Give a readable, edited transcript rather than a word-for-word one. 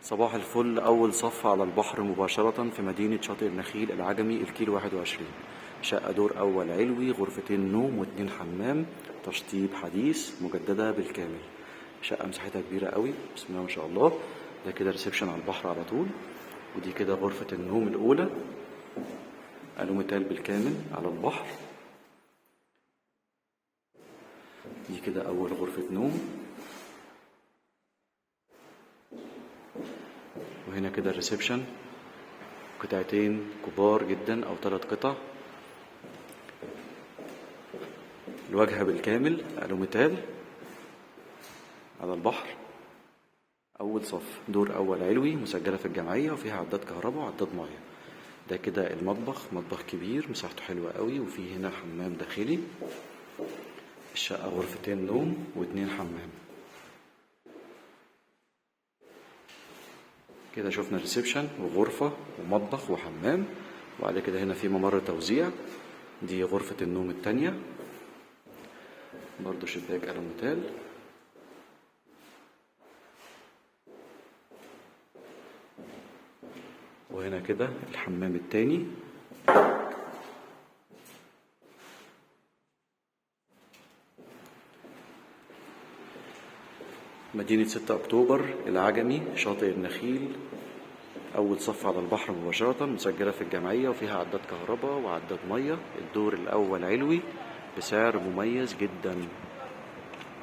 صباح الفل. أول صف على البحر مباشرة في مدينة شاطئ النخيل العجمي، الكيلو 21. شقة دور أول علوي، غرفتين نوم واتنين حمام، تشطيب حديث، مجددة بالكامل. شقة مساحتها كبيرة قوي، بسم الله ما شاء الله. ده كده reception على البحر على طول، ودي كده غرفة النوم الأولى، ألوميتال بالكامل على البحر. دي كده أول غرفة نوم، وهنا كده ال reception، قطعتين كبار جدا أو 3 قطع. الواجهة بالكامل ألوميتال على البحر. أول صف، دور أول علوي، مسجلة في الجمعية، وفيها عداد كهرباء وعداد مية. ده كده المطبخ، مطبخ كبير مساحته حلوة قوي، وفيه هنا حمام داخلي. الشقة غرفتين نوم واتنين حمام. كده شفنا ريسبشن وغرفة ومطبخ وحمام، وبعد كده هنا في ممر توزيع. دي غرفة النوم التانية، برضو شباك ألوميتال. وهنا كده الحمام التاني. مدينة 6 أكتوبر العجمي، شاطئ النخيل، أول صف على البحر مباشرة، مسجلة في الجمعية، وفيها عداد كهرباء وعداد مية. الدور الأول علوي بسعر مميز جدا.